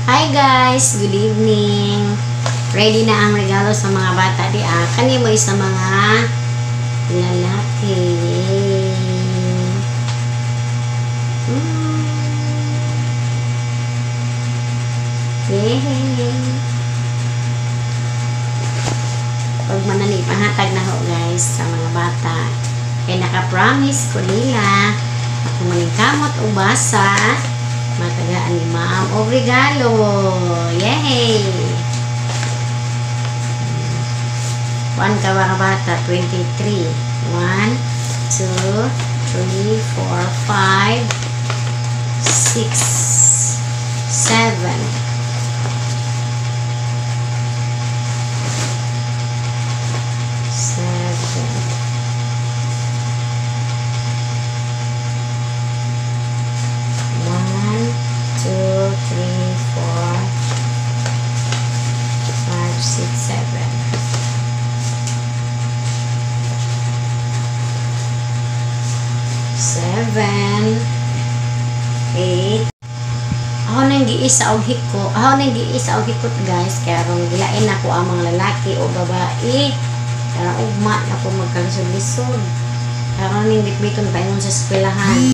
Hi guys, good evening. Ready na ang regalo sa mga bata di ah. Kani mo sa mga lalaki. Yay. Yay. Pag manani pangatag na ho guys sa mga bata. Kay naka-promise ko nila ako maningkamot o basa matagaan ni ma'am og regalo. Yay! Kuan ka mga bata, 23. 1, 2, 3, 4, 5, 6, 7. 7. 1, 2, 3, 4, 5, 6, 7. 7, 8. Ako nang giisa og hiko. Ako nang giisa og hikot guys. Kaya rong gilain ako ang mga lalaki o babae. Kaya ugma na ko magkalisod-lisod. Kaya ning bitbiton pa ingon sa eskwelahan.